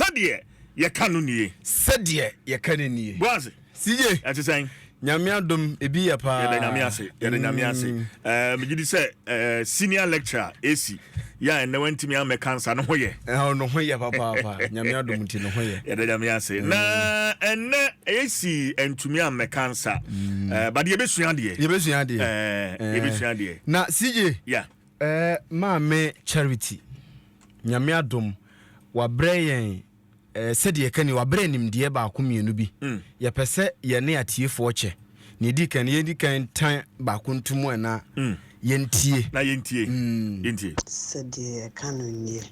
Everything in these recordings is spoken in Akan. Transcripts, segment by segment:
Sɛdeɛ yɛka no nie. Sɛdeɛ yɛka no nie. Boase. CJ. Ɛte sɛn? Nyame adom, ebi yɛ paa. Yɛda Nyame ase. Yɛda Nyame ase. Megye di sɛ senior lecturer AC yɛ a ɛnnɛ wantumi ammɛka nsa no ho yɛ. No ho yɛ papaapa. Nyame adom nti no ho yɛ. Yɛda Nyame ase. Na ɛnnɛ AC antumi ammɛka nsa. But yɛbɛsua adeɛ. Yɛbɛsua adeɛ. Yɛbɛsua adeɛ. Na CJ. Yeah. Maame Charity, Nyame adom, wabrɛ yɛn sɛdeɛ yɛka ni, wabrɛ nimdeɛ baako mmienu bi. Yɛpɛ sɛ yɛne atiefoɔ kyɛ. Nea ɛdi kan, yɛdi kan tan baako nto mu ɛna yɛntie. Na yɛntie. Yɛntie. Sɛdeɛ yɛka no nie,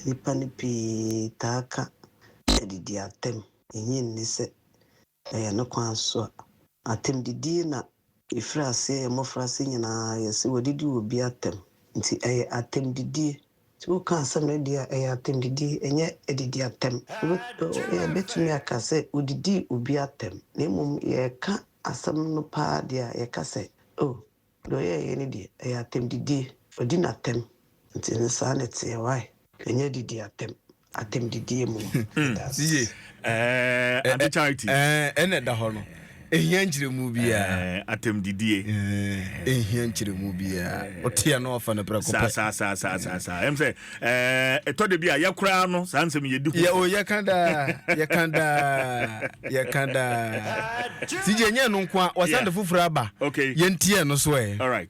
nnipa no pii taa ka adidi atɛm. Ɛnyɛ nni sɛ ɛyɛ ne kwan so a atɛmdidie na ɛfiri aseɛ yɛ mmɔfra ase nyinaa yɛsɛ wɔdidi wɔ bi atɛm. Nti ɛyɛ atɛmdidie. Nti woka asɛm no deɛ a, ɛyɛ atɛmdidie, ɛnyɛ adidi atɛm. Yɛbɛtumi aka sɛ wodidi obi atɛm. Na mmom yɛka asɛm no paa deɛ a, yɛka sɛ, oh, deɛ ɔyɛeɛ no deɛ, ɛyɛ atɛmdidie. Ɔdi n'atɛm. Nti no saa na ɛteɛ wae. Ɛnyɛ adidi atɛm. Atɛmdidie mu. CJ. Auntie Charity. Ɛna ɛda hɔ no. Ehia nkyerɛmu biara. Atɛmdidie. Ehia nkyerɛmu biara. Ɔteɛ no ɔfa no prɛko pɛ. Saa saa saa saa saa. Ɛm sɛ ɛtɔ de bi a yɛkoraa no saa nsɛm yɛdi ho. Yɛ o yɛka daa yɛka daa yɛka daa. CJ nyɛ no nko a wɔsan de foforɔ aba. Okay. Yɛntie no so ɛ. All right.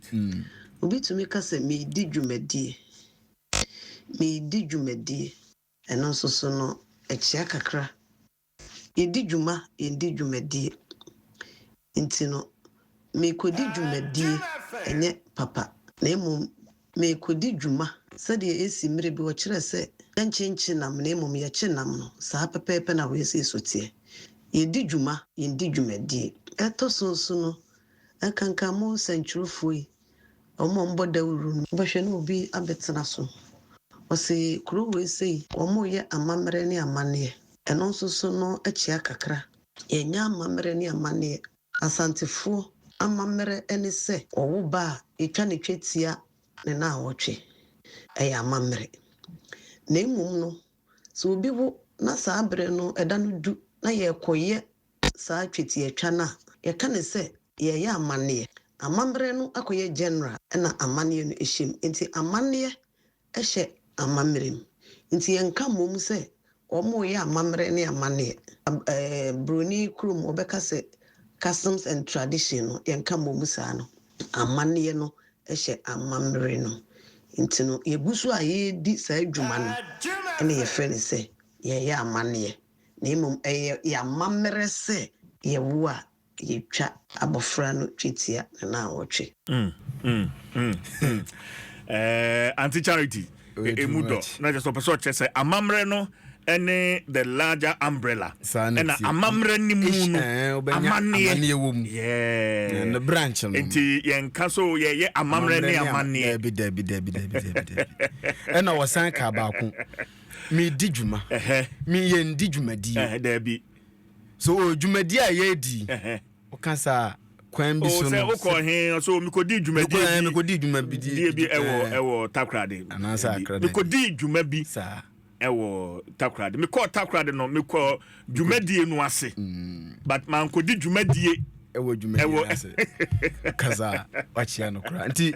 Obi tumi ka sɛ meedi dwumadie. Meedi dwumadie. Ɛno nso so no ɛkyea kakra. Yɛdi dwuma, yɛndi dwumadie. Nti no, meekɔdi dwumadie ɛnyɛ papa. Na mmom meekɔdi dwuma sɛdeɛ ɛsi mmerɛ bi wɔkyerɛ sɛ yɛnkyenkye nam na mmom yɛkye nam no, saa pɛpɛɛpɛ na wɔyɛ so teɛ. Yɛdi dwuma, yɛndi dwumadie. Ɛtɔ so nso no, nkanka mo nsɛntwerɛfoɔ yi, wɔn a wɔbɔ dawuro no, wobɛhwɛ na obi abɛtena so. Ɔse kuro wei sei, wɔreyɛ amammerɛ ne amanneɛ. Ɛno nso so no akyia kakra. Yɛnyɛ amammerɛ ne amanneɛ. Asantefoɔ amammerɛ ne sɛ ɔwo ba a yɛtwa ne twetia ne naawɔtwe. Ɛyɛ amammerɛ. Na mmom no, sɛ obi wo na saa berɛ no ɛda no du na yɛrekɔyɛ saa twetiatwa no a, yɛka ne sɛ yɛyɛ amanneɛ. Amammerɛ no akɔyɛ general ɛna amanneɛ no ɛhyɛ mu. Nti amanneɛ ɛhyɛ amammerɛ mu. Nti yɛnka mmom sɛ wɔreyɛ amammerɛ ne amanneɛ. Broni kurom wɔbɛka sɛ customs and tradition no, yɛnka mmom saa no. Amanneɛ no ɛhyɛ amammerɛ no. Nti no, yɛgu so a yɛredi saa adwuma no, ɛna yɛfrɛ no sɛ yɛyɛ amanneɛ. Na mmom ɛyɛ yɛ amammerɛ sɛ yɛwo a yɛtwa abɔfra no twetia ne naawɔtwe. Auntie Charity, emu dɔ na kyerɛ sɛ ɔpɛ sɛ ɔkyerɛ sɛ amammerɛ no ɛne the larger umbrella. Ɛna amammerɛ ne mu no amanneɛ wɔ mu. Yeah. Ne branch no. Nti yɛnka so yɛyɛ amammerɛ ne amanneɛ. Dabi dabi dabi dabi dabi dabi. Ɛna wɔsan ka baako. Medi dwuma. Meyɛ ndi dwumadie. Dabi. So o dwumadie a yɛredi. Ɔka saa kwan bi so no. Sɛ wokɔ he so mekɔdi dwumadie bi. Mekɔdi dwuma bi die bi ɛwɔ Takoradi. Anaasɛ Accra. Mekɔdi dwuma bi. Saa. Ɛwɔ Takoradi. Mekɔɔ Takoradi no mekɔ dwumadie no ase. But mankɔdi dwumadie. Ɛwɔ dwumadie ase. Kasa wakyia no koraa. Nti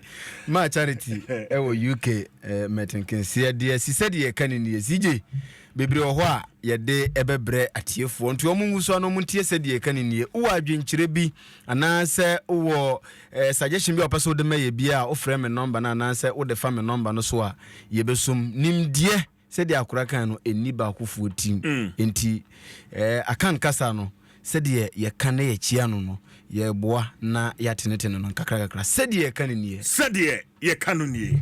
maa Charity ɛwɔ UK mɛtenkenseɛ deɛ si sɛdeɛ yɛka ne nie. CJ bebree wɔ hɔ a yɛde ɛbɛbrɛ atiefoɔ nti wɔn ngu so ano wɔn ntie sɛdeɛ yɛka ne nie. Wowɔ adwenkyerɛ bi anaasɛ wowɔ suggestion bi a wɔpɛ sɛ wode ma yɛ bi a wofrɛ me nɔmba no anaasɛ wode fa me nɔmba no so a yɛbɛsom nimdeɛ sɛdeɛ akora kan no ɛnni baakofoɔ tim. Nti Akan kasa no sɛdeɛ yɛka na yɛkyia no yɛboa na yɛatenetene no nkakra kakra sɛdeɛ yɛka no nie. Sɛdeɛ yɛka no nie.